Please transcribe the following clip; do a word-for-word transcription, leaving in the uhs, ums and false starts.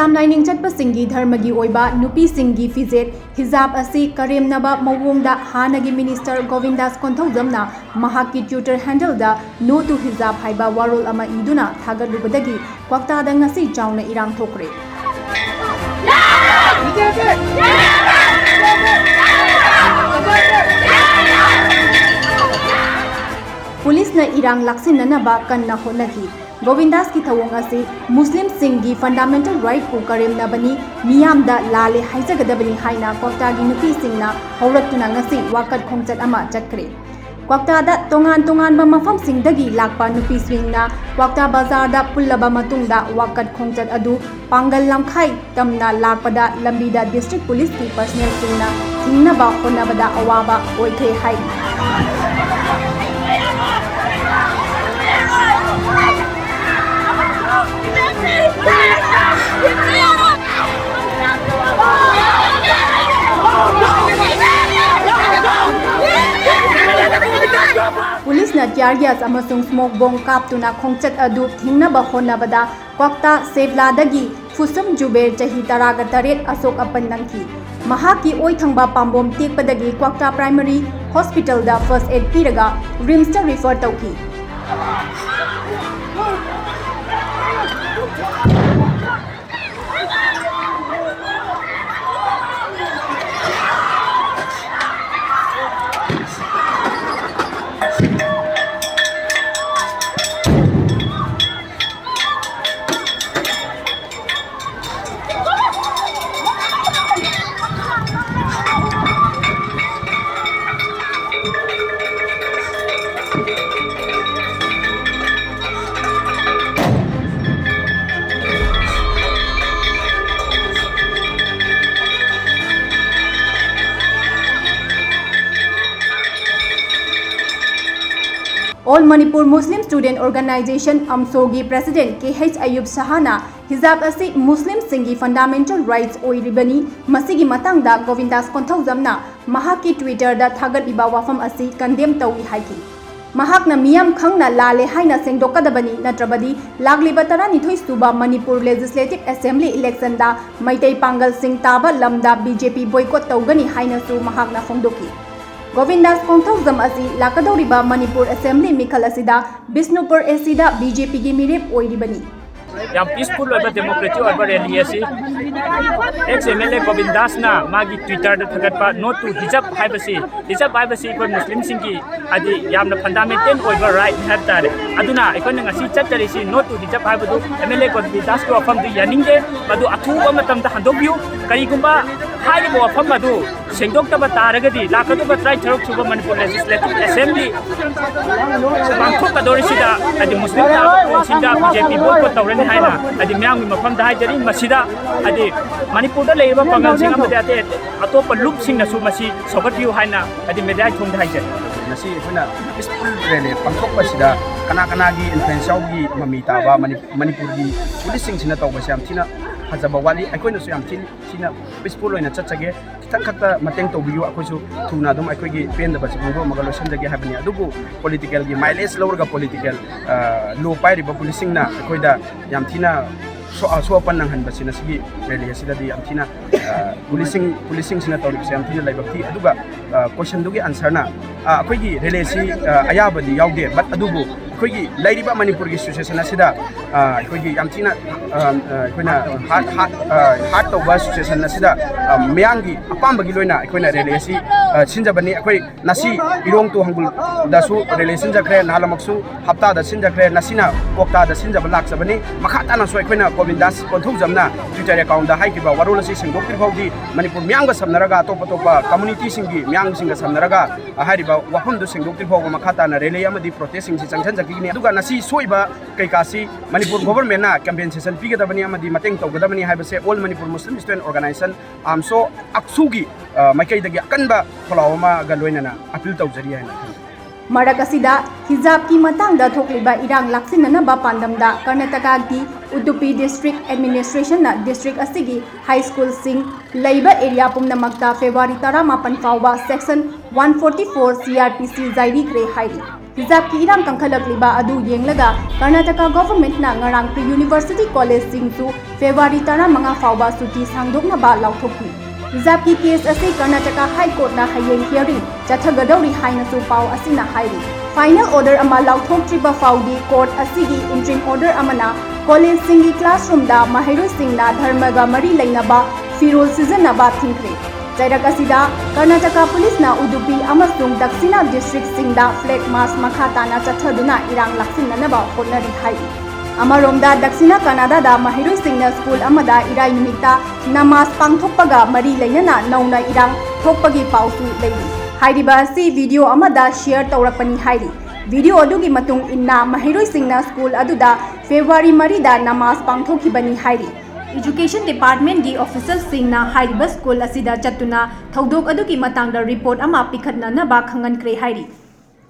ꯏꯁꯂꯥꯝ ꯂꯥꯏꯅꯤꯡ ꯆꯠꯄꯁꯤꯡꯒꯤ ꯙꯔꯃꯒꯤ ꯑꯣꯏꯕ ꯅꯨꯄꯤꯁꯤꯡꯒꯤ ꯐꯤꯖꯦꯠ ꯍꯤꯖꯥꯕ ꯑꯁꯤ ꯀꯔꯦꯝꯅꯕ ꯃꯑꯣꯡꯗ ꯍꯥꯟꯅꯒꯤ ꯃꯤꯅꯤꯁꯇꯔ ꯒꯣꯕꯤꯟꯗꯥꯁ ꯀꯣꯟꯊꯧꯖꯝꯅ ꯃꯍꯥꯛꯀꯤ Twitter handleꯗ "No to Hijab" ꯍꯥꯏꯕ ꯋꯥꯔꯣꯜ ꯑꯃ ꯏꯗꯨꯅ ꯊꯥꯒꯠꯂꯨꯕꯗꯒꯤ ꯀ꯭ꯋꯥꯛꯇꯥꯗ ꯉꯁꯤ ꯆꯥꯎꯅ ꯏꯔꯥꯡ ꯊꯣꯛꯈ꯭ꯔꯦ꯫ ꯄꯨꯂꯤꯁꯅ ꯏꯔꯥꯡ ꯂꯥꯛꯁꯤꯟꯅꯅꯕ ꯀꯟꯅ ꯍꯣꯠꯅꯈꯤ꯫ ꯒꯣꯕꯤꯟꯗꯥꯁꯀꯤ ꯊꯧꯑꯣꯡ ꯑꯁꯤ ꯃꯨꯁꯂꯤꯝꯁꯤꯡꯒꯤ fundamental rightꯄꯨ ꯀꯔꯦꯝꯅꯕꯅꯤ, ꯃꯤꯌꯥꯝꯗ ꯂꯥꯜꯂꯦ ꯍꯥꯏꯖꯒꯗꯕꯅꯤ ꯍꯥꯏꯅ ꯀ꯭ꯋꯥꯛꯇꯥꯒꯤ ꯅꯨꯄꯤꯁꯤꯡꯅ ꯍꯧꯔꯛꯇꯨꯅ ꯉꯁꯤ ꯋꯥꯀꯠ ꯈꯣꯡꯆꯠ ꯑꯃ ꯆꯠꯈ꯭ꯔꯦ꯫ ꯀ꯭ꯋꯥꯛꯇꯥꯗ ꯇꯣꯉꯥꯟ ꯇꯣꯉꯥꯟꯕ ꯃꯐꯝꯁꯤꯡꯗꯒꯤ ꯂꯥꯛꯄ ꯅꯨꯄꯤꯁꯤꯡꯅ ꯀ꯭ꯋꯥꯛꯇꯥ ꯕꯖꯥꯔꯗ ꯄꯨꯜꯂꯕ ꯃꯇꯨꯡꯗ ꯋꯥꯀꯠ ꯈꯣꯡꯆꯠ ꯑꯗꯨ ꯄꯥꯡꯒꯜ ꯂꯝꯈꯥꯏ ꯇꯝꯅ ꯂꯥꯛꯄꯗ ꯂꯝꯕꯤꯗ district policeꯀꯤ personnelꯁꯤꯡꯅ ꯊꯤꯡꯅꯕ ꯍꯣꯠꯅꯕꯗ ꯑꯋꯥꯕ ꯑꯣꯏꯈ꯭ꯔꯦ ꯍꯥꯏꯔꯤ꯫ ꯄꯨꯂꯤꯁꯅ tear gas ꯑꯃꯁꯨꯡ smoke bomb ꯀꯥꯞꯇꯨꯅ ꯈꯣꯡꯆꯠ ꯑꯗꯨ ꯊꯤꯡꯅꯕ ꯍꯣꯠꯅꯕꯗ ꯀ꯭ꯋꯥꯛꯇꯥ ꯁꯦꯕ꯭ꯂꯥꯗꯒꯤ ꯐꯨꯁꯨꯝ ꯖꯨꯕꯦꯔ, ꯆꯍꯤ ꯇꯔꯥꯒ ꯇꯔꯦꯠ, ꯑꯁꯣꯛ ꯑꯄꯟ ꯅꯪꯈꯤ꯫ ꯃꯍꯥꯛꯀꯤ ꯑꯣꯏ ꯊꯪꯕ ꯄꯥꯝꯕꯣꯝ ꯇꯦꯛꯄꯗꯒꯤ ꯀ꯭ꯋꯥꯛꯇꯥ Primary Hospitalꯗ first aid ꯄꯤꯔꯒ RIMSꯇ refer ꯇꯧꯈꯤ꯫ All Manipur Muslim Student Organisation, ꯑꯝꯁꯣꯒꯤ president ꯀꯦ ꯑꯩꯆ ꯑꯌꯨꯕ ꯁꯍꯥꯅ ꯍꯤꯖꯥꯕ ꯑꯁꯤ ꯃꯨꯁꯂꯤꯝꯁꯤꯡꯒꯤ fundamental rights ꯑꯣꯏꯔꯤꯕꯅꯤ, ꯃꯁꯤꯒꯤ ꯃꯇꯥꯡꯗ ꯒꯣꯕꯤꯟꯗꯥꯁ ꯀꯣꯟꯊꯧꯖꯝꯅ ꯃꯍꯥꯛꯀꯤ Twitterꯗ ꯊꯥꯒꯠꯂꯤꯕ ꯋꯥꯐꯝ ꯑꯁꯤ condemn ꯇꯧꯏ ꯍꯥꯏꯈꯤ꯫ ꯃꯍꯥꯛꯅ ꯃꯤꯌꯥꯝ ꯈꯪꯅ ꯂꯥꯜꯂꯦ ꯍꯥꯏꯅ ꯁꯦꯡꯗꯣꯛꯀꯗꯕꯅꯤ, ꯅꯠꯇ꯭ꯔꯕꯗꯤ ꯂꯥꯛꯂꯤꯕ ꯇꯔꯥꯅꯤꯊꯣꯏ ꯁꯨꯕ ꯃꯅꯤꯄꯨꯔ Legislative Assembly election ꯗ ꯃꯩꯇꯩ ꯄꯥꯡꯒꯜꯁꯤꯡ ꯇꯥꯕ ꯂꯝꯗ B J P boycott ꯇꯧꯒꯅꯤ ꯍꯥꯏꯅꯁꯨ ꯃꯍꯥꯛꯅ ꯐꯣꯡꯗꯣꯛꯈꯤ꯫ ꯒꯣꯕꯤꯟꯗꯥꯁ ꯀꯣꯟꯊꯧꯖꯝ ꯑꯁꯤ ꯂꯥꯛꯀꯗꯧꯔꯤꯕ ꯃꯅꯤꯄꯨꯔ Assembly ꯃꯤꯈꯜ ꯑꯁꯤꯗ Bishnupur A C the B J P ꯒꯤ ꯃꯤꯔꯦꯞ ꯑꯣꯏꯔꯤꯕꯅꯤ꯫ ꯌꯥꯝ peaceful ꯑꯣꯏꯕ democratic ꯑꯣꯏꯕ rally ꯑꯁꯤ ex M L A ꯒꯣꯕꯤꯟꯗꯥꯁꯅ ꯃꯥꯒꯤ Twitter ꯗ ꯊꯥꯒꯠꯄ "No to hijab" ꯍꯥꯏꯕꯁꯤ, hijab ꯍꯥꯏꯕꯁꯤ ꯑꯩꯈꯣꯏ ꯃꯨꯁꯂꯤꯝꯁꯤꯡꯒꯤ ꯍꯥꯏꯗꯤ ꯌꯥꯝꯅ fundamental ꯑꯣꯏꯕ right ꯅꯤ ꯍꯥꯏꯕ ꯇꯥꯔꯦ꯫ ꯑꯗꯨꯅ ꯑꯩꯈꯣꯏꯅ ꯉꯁꯤ ꯆꯠꯆꯔꯤꯁꯤ "No to hijab" ꯍꯥꯏꯕꯗꯨ M L A ꯒꯣꯕꯤꯟꯗꯥꯁꯀꯤ ꯋꯥꯐꯝꯗꯨ ꯌꯥꯅꯤꯡꯗꯦ, ꯃꯗꯨ ꯑꯊꯨꯕ ꯃꯇꯝꯗ ꯍꯟꯗꯣꯛꯄꯤꯌꯨ꯫ ꯀꯔꯤꯒꯨꯝꯕ ꯍꯥꯏꯔꯤꯕ ꯋꯥꯐꯝ ꯑꯗꯨ ꯁꯦꯡꯗꯣꯛꯇꯕ ꯇꯥꯔꯒꯗꯤ ꯂꯥꯛꯀꯗꯧꯕ ꯇꯔꯥꯅꯤꯊꯣꯏ ꯁꯨꯕ ꯃꯅꯤꯄꯨꯔ Legislative Assembly ꯄꯥꯡꯊꯣꯛꯀꯗꯧꯔꯤꯁꯤꯗ ꯍꯥꯏꯗꯤ ꯃꯨꯁꯂꯤꯝ ꯇꯥꯕ ꯀꯥꯎꯟꯁꯤꯜꯗ B J P boycott ꯇꯧꯔꯅꯤ ꯍꯥꯏꯅ ꯍꯥꯏꯗꯤ ꯃꯤꯌꯥꯝꯒꯤ ꯃꯐꯝꯗ ꯍꯥꯏꯖꯔꯤ꯫ ꯃꯁꯤꯗ ꯍꯥꯏꯗꯤ ꯃꯅꯤꯄꯨꯔꯗ ꯂꯩꯔꯤꯕ ꯄꯥꯡꯒꯜꯁꯤꯡ ꯑꯃꯗꯤ ꯑꯇꯩ ꯑꯇꯣꯞꯄ ꯂꯨꯞꯁꯤꯡꯅꯁꯨ ꯃꯁꯤ ꯁꯧꯒꯠꯄꯤꯌꯨ ꯍꯥꯏꯅ ꯍꯥꯏꯗꯤ media ꯊꯣꯡꯗ ꯍꯥꯏꯖꯔꯤ꯫ ꯉꯁꯤ ꯑꯩꯈꯣꯏꯅ peaceful rally ꯄꯥꯡꯊꯣꯛꯄꯁꯤꯗ ꯀꯅꯥ ꯀꯅꯥꯒꯤ influence ꯌꯥꯎꯕꯒꯤ ꯃꯃꯤ ꯇꯥꯕ ꯃꯅꯤ-, ꯃꯅꯤꯄꯨꯔꯒꯤ ꯄꯨꯂꯤꯁꯁꯤꯡꯁꯤꯅ ꯇꯧꯕꯁꯦ ꯌꯥꯝ ꯊꯤꯅ ꯐꯖꯕ ꯋꯥꯠꯂꯤ꯫ ꯑꯩꯈꯣꯏꯅꯁꯨ ꯌꯥꯝ ꯊꯤ-, ꯊꯤꯅ peaceful ꯑꯣꯏꯅ ꯆꯠꯆꯒꯦ꯫ ꯈꯤꯇꯪ ꯈꯛꯇ ꯃꯇꯦꯡ ꯇꯧꯕꯤꯌꯨ, ꯑꯩꯈꯣꯏꯁꯨ ꯊꯨꯅ ꯑꯗꯨꯝ ꯑꯩꯈꯣꯏꯒꯤ ꯄꯦꯟꯗꯕꯁꯤ ꯐꯣꯡꯗꯣꯛꯑꯝꯃꯒ ꯂꯣꯏꯁꯤꯟꯖꯒꯦ ꯍꯥꯏꯕꯅꯤ꯫ ꯑꯗꯨꯕꯨ political ꯒꯤ mileage ꯂꯧꯔꯒ political, ꯑ, law ꯄꯥꯏꯔꯤꯕ ꯄꯨꯂꯤꯁꯁꯤꯡꯅ ꯑꯩꯈꯣꯏꯗ ꯌꯥꯝ ꯊꯤꯅ ꯁꯣ-, ꯑꯁꯣꯛ ꯑꯄꯟ ꯅꯪꯍꯟꯕꯁꯤꯅ ꯁꯤꯒꯤ rally ꯑꯁꯤꯗꯗꯤ ꯌꯥꯝ ꯊꯤꯅ, ꯑ, ꯄꯨꯂꯤꯁꯁꯤꯡ, ꯄꯨꯂꯤꯁꯁꯤꯡꯁꯤꯅ ꯇꯧꯔꯤꯕꯁꯦ ꯌꯥꯝ ꯊꯤꯅ ꯂꯥꯏꯕꯛ ꯊꯤ꯫ ꯑꯗꯨꯒ, ꯑ, question ꯗꯨꯒꯤ answer ꯅ, ꯑ, ꯑꯩꯈꯣꯏꯒꯤ rally ꯑꯁꯤ, ꯑ, ꯑꯌꯥꯕꯗꯤ ꯌꯥꯎꯗꯦ, but ꯑꯗꯨꯕꯨ ꯑꯩꯈꯣꯏꯒꯤ ꯂꯩꯔꯤꯕ ꯃꯅꯤꯄꯨꯔꯒꯤ situation ꯑꯁꯤꯗ, ꯑ, ꯑꯩꯈꯣꯏꯒꯤ ꯌꯥꯝ ꯊꯤꯅ, ꯑ, ꯑ, ꯑꯩꯈꯣꯏꯅ heart, heart, ꯑ, hurt ꯇꯧꯕ situation ꯑꯁꯤꯗ, ꯑ, ꯃꯤꯌꯥꯝꯒꯤ ꯑꯄꯥꯝꯕꯒꯤ ꯂꯣꯏꯅ ꯑꯩꯈꯣꯏꯅ rally ꯑꯁꯤ, ꯑ, ꯁꯤꯟꯖꯕꯅꯤ꯫ ꯑꯩꯈꯣꯏ ꯉꯁꯤ ꯏꯔꯣꯡ ꯇꯨ ꯍꯪꯒꯨꯜꯗꯁꯨ rally ꯁꯤꯟꯖꯈ꯭ꯔꯦ, ꯅꯍꯥꯟꯃꯛꯁꯨ ꯍꯞꯇꯥꯗ ꯁꯤꯟꯖꯈ꯭ꯔꯦ, ꯉꯁꯤꯅ ꯀꯣꯛꯇꯥꯗ ꯁꯤꯟꯖꯕ ꯂꯥꯛꯆꯕꯅꯤ꯫ ꯃꯈꯥ ꯇꯥꯅꯁꯨ ꯑꯩꯈꯣꯏꯅ ꯒꯣꯕꯤꯟꯗꯥꯁ ꯀꯣꯟꯊꯧꯖꯝꯅ Twitter account ꯗ ꯍꯥꯏꯈꯤꯕ ꯋꯥꯔꯣꯜ ꯑꯁꯤ ꯁꯦꯡꯗꯣꯛꯇ꯭ꯔꯤ ꯐꯥꯎꯗꯤ ꯃꯅꯤꯄꯨꯔ ꯃꯤꯌꯥꯝꯒ ꯁꯝꯅꯔꯒ, ꯑꯇꯣꯞ ꯑꯇꯣꯞꯄ community ꯁꯤꯡꯒꯤ ꯃꯤꯌꯥꯝꯁꯤꯡꯒ ꯁꯝꯅꯔꯒ, ꯑ, ꯍꯥꯏꯔꯤꯕ ꯋꯥꯐꯝꯗꯨ ꯁꯦꯡꯗꯣꯛꯇ꯭ꯔꯤ ꯐꯥꯎꯕ ꯃꯈꯥ ꯇꯥꯅ rally ꯑꯃꯗꯤ protest ꯁꯤꯡꯁꯤ ꯆꯪꯁꯤꯟꯖꯈꯤꯒꯅꯤ꯫ ꯑꯗꯨꯒ ꯉꯁꯤ ꯁꯣꯛꯏꯕ ꯀꯩꯀꯥꯁꯤ ꯃꯅꯤꯄꯨꯔ government ꯅ compensation ꯄꯤꯒꯗꯕꯅꯤ ꯑꯃꯗꯤ ꯃꯇꯦꯡ ꯇꯧꯒꯗꯕꯅꯤ ꯍꯥꯏꯕꯁꯦ All Manipur Muslim Student Organisation, ꯑꯥꯝꯁꯣ, ꯑꯛꯁꯨꯒꯤ, ꯑ, ꯃꯥꯏꯀꯩꯗꯒꯤ ꯑꯀꯟꯕ ꯈꯣꯜꯂꯥꯎ ꯑꯃꯒ ꯂꯣꯏꯅꯅ appeal ꯇꯧꯖꯔꯤ ꯍꯥꯏꯅ ꯈꯜꯂꯤ꯫ ꯃꯔꯛ ꯑꯁꯤꯗ ꯍꯤꯖꯥꯕꯀꯤ ꯃꯇꯥꯡꯗ ꯊꯣꯛꯂꯤꯕ ꯏꯔꯥꯡ ꯂꯥꯛꯁꯤꯟꯅꯅꯕ ꯄꯥꯟꯗꯝꯗ ꯀꯔꯅꯥꯇꯀꯥꯒꯤ ꯎꯗꯨꯄꯤ District Administration ꯅ district ꯑꯁꯤꯒꯤ high school ꯁꯤꯡ ꯂꯩꯕ area ꯄꯨꯝꯅꯃꯛꯇ February ꯇꯔꯥꯃꯥꯄꯟ ꯐꯥꯎꯕ Section one forty four C R P C ꯖꯥꯏꯔꯤꯈ꯭ꯔꯦ ꯍꯥꯏꯔꯤ꯫ ꯍꯤꯖꯥꯕꯀꯤ ꯏꯔꯥꯡ ꯀꯟꯈꯠꯂꯛꯂꯤꯕ ꯑꯗꯨ ꯌꯦꯡꯂꯒ ꯀꯔꯅꯥꯇꯀꯥ ꯒꯣꯚꯔꯟꯃꯦꯟꯠꯅ ꯉꯔꯥꯡ ꯄ꯭ꯔꯤ ꯌꯨꯅꯤꯚꯔꯁꯤꯇꯤ ꯀꯣꯂꯦꯖꯁꯤꯡꯁꯨ ꯐꯦꯕ꯭ꯔꯨꯋꯥꯔꯤ ꯇꯔꯥꯃꯉꯥ ꯐꯥꯎꯕ ꯁꯨꯇꯤ ꯁꯥꯡꯗꯣꯛꯅꯕ ꯂꯥꯎꯊꯣꯛꯈꯤ꯫ ꯍꯤꯖꯥꯕꯀꯤ ꯀꯦꯁ ꯑꯁꯤ ꯀꯔꯅꯥꯇꯀꯥ ꯍꯥꯏ ꯀꯣꯔꯠꯅ ꯍꯌꯦꯡ ꯍꯤꯌꯔꯤꯡ ꯆꯠꯊꯒꯗꯧꯔꯤ ꯍꯥꯏꯅꯁꯨ ꯄꯥꯎ ꯑꯁꯤꯅ ꯍꯥꯏꯔꯤ꯫ ꯐꯥꯏꯅꯦꯜ ꯑꯣꯔꯗꯔ ꯑꯃ ꯂꯥꯎꯊꯣꯛꯇ꯭ꯔꯤꯕ ꯐꯥꯎꯗꯤ ꯀꯣꯔꯠ ꯑꯁꯤꯒꯤ ꯏꯟꯇ꯭ꯔꯤꯝ ꯑꯣꯔꯗꯔ ꯑꯃꯅ ꯀꯣꯂꯦꯖꯁꯤꯡꯒꯤ ꯀ꯭ꯂꯥꯁꯔꯨꯝꯗ ꯃꯍꯩꯔꯣꯏꯁꯤꯡꯅ ꯙꯔꯃꯒ ꯃꯔꯤ ꯂꯩꯅꯕ ꯐꯤꯔꯣꯜ ꯁꯤꯖꯤꯟꯅꯕ ꯊꯤꯡꯈ꯭ꯔꯦ꯫ ꯆꯩꯔꯛ ꯑꯁꯤꯗ ꯀꯔꯅꯥꯇꯀꯥ ꯄꯨꯂꯤꯁꯅ ꯎꯗꯨꯄꯤ ꯑꯃꯁꯨꯡ ꯗꯛꯁꯤꯅꯥ ꯗꯤꯁꯇ꯭ꯔꯤꯛꯁꯤꯡꯗ ꯐ꯭ꯂꯦꯒ ꯃꯥꯔꯆ ꯃꯈꯥ ꯇꯥꯅ ꯆꯠꯊꯗꯨꯅ ꯏꯔꯥꯡ ꯂꯥꯛꯁꯤꯟꯅꯅꯕ ꯍꯣꯠꯅꯔꯤ ꯍꯥꯏꯔꯤ꯫ ꯑꯃꯔꯣꯝꯗ ꯗꯛꯁꯤꯅꯥ ꯀꯅꯥꯗꯥꯗ ꯃꯍꯩꯔꯣꯏꯁꯤꯡꯅ ꯁ꯭ꯀꯨꯜ ꯑꯃꯗ ꯏꯔꯥꯏ ꯅꯨꯃꯤꯠꯇ ꯅꯃꯥꯖ ꯄꯥꯡꯊꯣꯛꯄꯒ ꯃꯔꯤ ꯂꯩꯅꯅ ꯅꯧꯅ ꯏꯔꯥꯡ ꯊꯣꯛꯄꯒꯤ ꯄꯥꯎꯁꯨ ꯂꯩꯔꯤ꯫ ꯍꯥꯏꯔꯤꯕ ꯑꯁꯤ ꯚꯤꯗꯤꯑꯣ ꯑꯃꯗ ꯁꯤꯌꯔ ꯇꯧꯔꯛꯄꯅꯤ ꯍꯥꯏꯔꯤ꯫ ꯚꯤꯗꯤꯑꯣ ꯑꯗꯨꯒꯤ ꯃꯇꯨꯡ ꯏꯟꯅ ꯃꯍꯩꯔꯣꯏꯁꯤꯡꯅ ꯁ꯭ꯀꯨꯜ ꯑꯗꯨꯗ ꯐꯦꯕ꯭ꯔꯨꯋꯥꯔꯤ ꯃꯔꯤꯗ ꯅꯃꯥꯖ ꯄꯥꯡꯊꯣꯛꯈꯤꯕꯅꯤ ꯍꯥꯏꯔꯤ꯫ ꯏꯖꯨꯀꯦꯁꯟ ꯗꯤꯄꯥꯔꯠꯃꯦꯟꯠꯀꯤ ꯑꯣꯐꯤꯁꯤꯌꯦꯜꯁꯤꯡꯅ ꯍꯥꯏꯔꯤꯕ ꯁ꯭ꯀꯨꯜ ꯑꯁꯤꯗ ꯆꯠꯇꯨꯅ ꯊꯧꯗꯣꯛ ꯑꯗꯨꯒꯤ ꯃꯇꯥꯡꯗ ꯔꯤꯄꯣꯔꯠ ꯑꯃ ꯄꯤꯈꯠꯅꯅꯕ ꯈꯪꯍꯟꯈ꯭ꯔꯦ ꯍꯥꯏꯔꯤ꯫